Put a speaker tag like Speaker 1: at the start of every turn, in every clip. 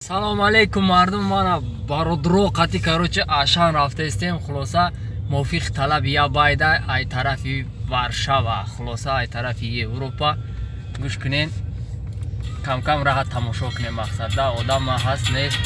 Speaker 1: Салом алейкум, мардум. Мана бародро қати, короче, Ашан рафтаистем. Хулоса, мувофиқи талаби я байда ай тарафи Варшава, хулоса, ай тарафи Европа. Гӯш кунен, камкам раҳат тамошо кунем. Мақсадда одама ҳаст, нест.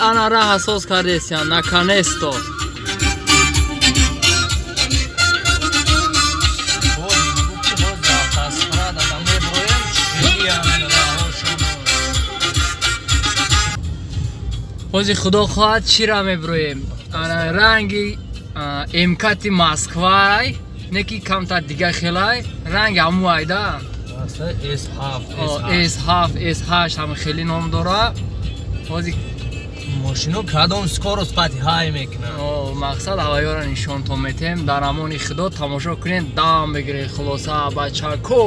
Speaker 1: Ана раҳ асос кардесян, наконец-то. Ҳозир, худо хоҳад, чира меброем. Ранги МКАДи Москвай, не ки камтар дига хелай, ранги ҳаму айда. S7, S8 ҳама хеле ном дора. Ҳозир
Speaker 2: мошино кадом скорость қати ҳай мекунад.
Speaker 1: Мақсад, ҳавайёро нишонтон метем. Дар амони худо, тамошо кунед, дам бигиред. Хулоса, бачако.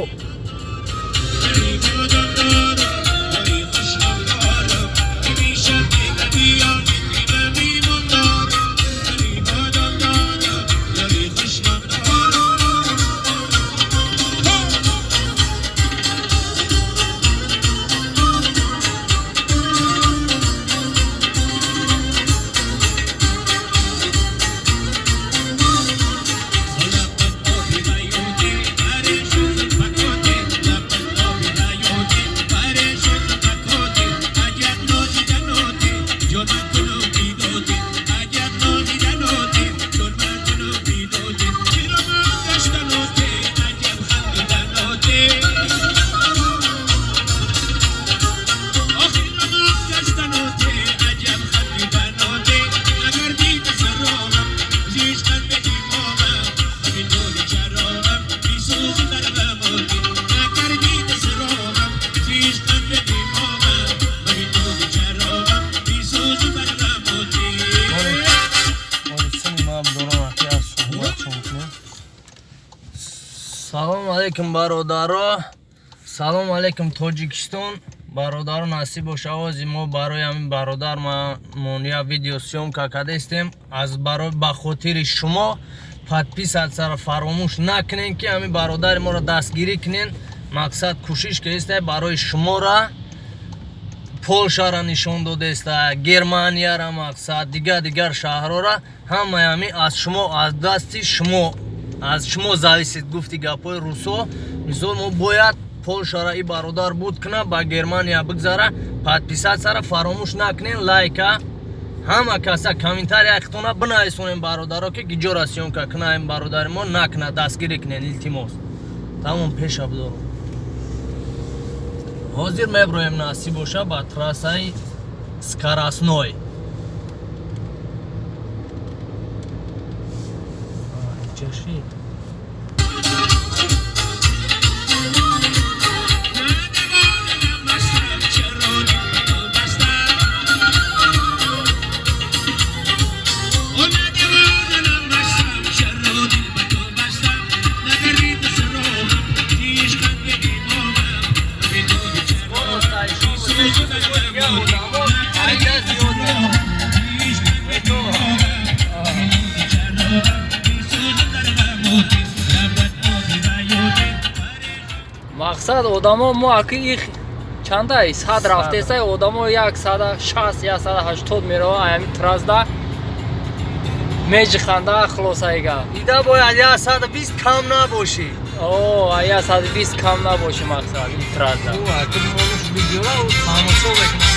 Speaker 2: Салом алейкум, бародаро, салом алейкум, Тоҷикистон. Бародаро, насиб боша, овози мо барои ҳамин бародар мон я видео съёмка кардастем. Аз барои ба хотири шумо подписаться фаромӯш накунен, ки ҳамин бародари моро дастгирӣ кунен. Мақсад, кӯшиш кардеста, барои шуморо Полшара нишон додеста, Германияра, мақсад, дигар дигар шаҳрора. Ҳамаи ҳамин аз шумо, аз дасти шумо, аз шумо зависит, гуфти гапҳои русо. Мисол, мо бояд Полшара и бародар буд куна, ба Германия бигзара. Подписаться ра фаромӯш накунен, лайка, ҳама каса комментария хитона бинависонем, бародаро, ки гиҷора съёмка куна ин бародари мо, накуна, дастгирӣ кунен, илтимос. Тамом, пеша бидорам. Ҳозир меброем, насиб боша, ба трассаи скоростной. Чаши.
Speaker 1: Мақсад, одамо мо аки их чандай 100 рафтеса, одамо 160, 180 мерава. Аями трассда Меҷиханда, хулосаи гап.
Speaker 2: Ида бояд 120 кам набошӣ.
Speaker 1: О, 120 кам набошӣ, мақсад итраза.
Speaker 2: Тамошо мекунам.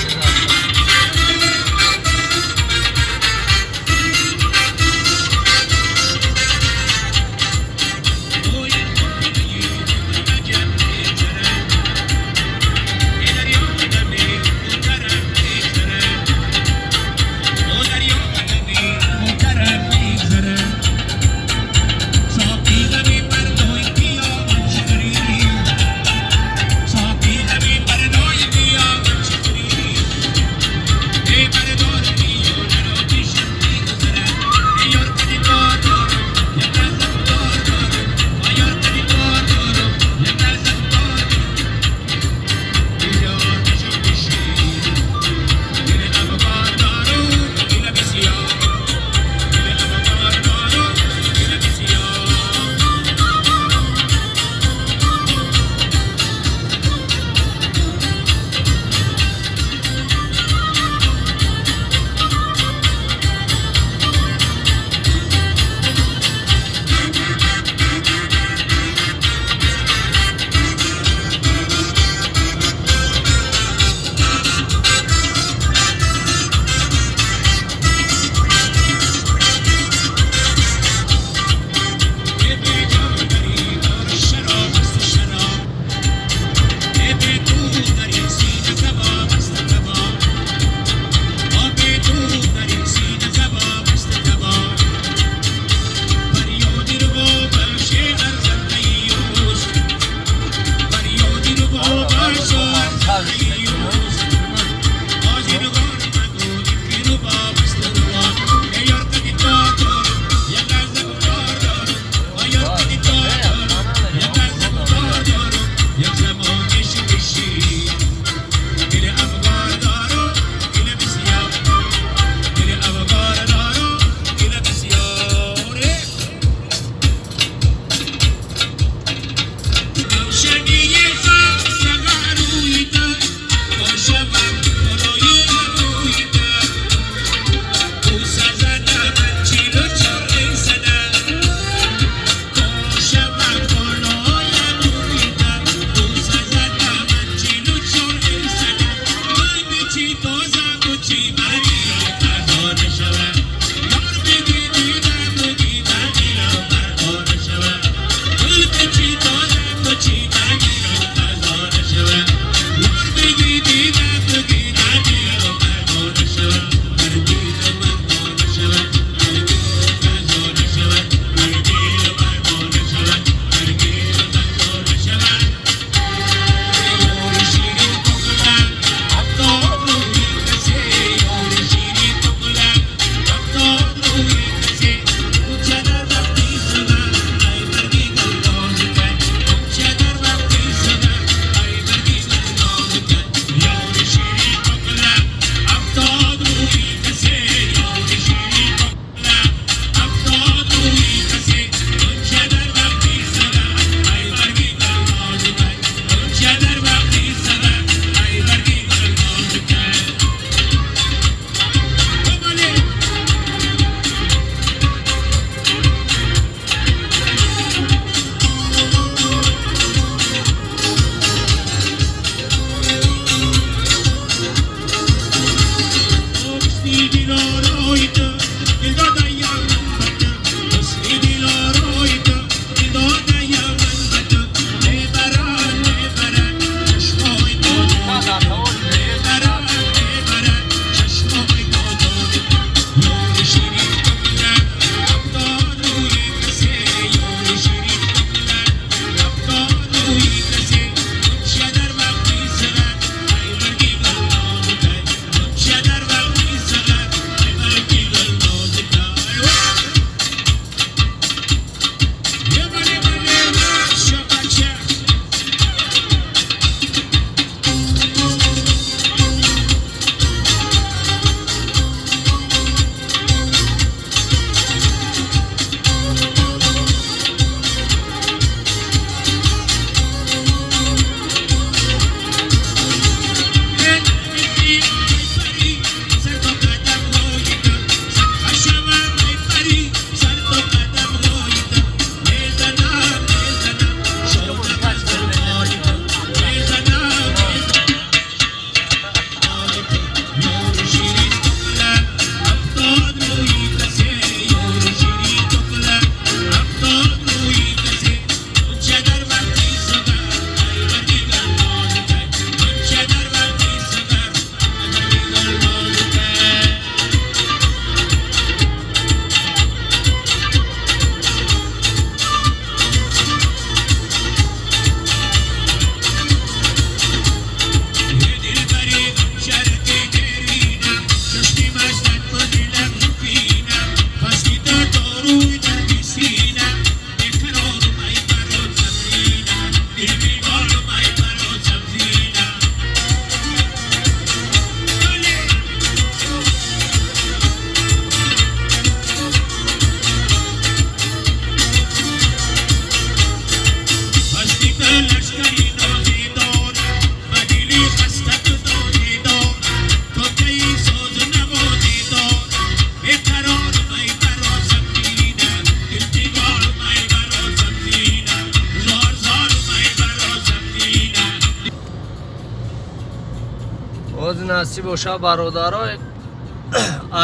Speaker 2: Насиб боша, бародаро,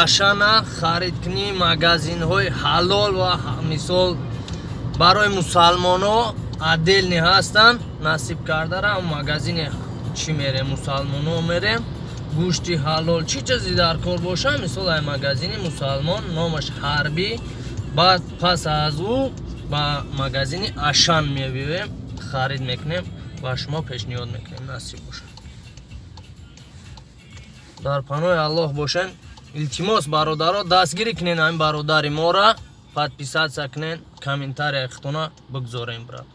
Speaker 2: Ашана харидкунӣ, магазинҳои ҳалол ва мисол барои мусалмоно отдельный ҳастанд. Насиб кардара магазини чӣ мерем, мусалмоно мерем, гӯшти ҳалол, чӣ чизе дар кор боша, мисол, ай магазини мусалмон номаш Ҳарбӣ, баъд пас аз ӯ ба магазини Ашан мебиёем, харид мекунем ва шумо пешниҳод мекунем. Насиб бошад, дар паноҳи Аллоҳ бошен. Илтимос, бародаро, дастгирӣ кунен ҳамин бародари мора, подписаться кунен, комментария худтона бигзорем, брат.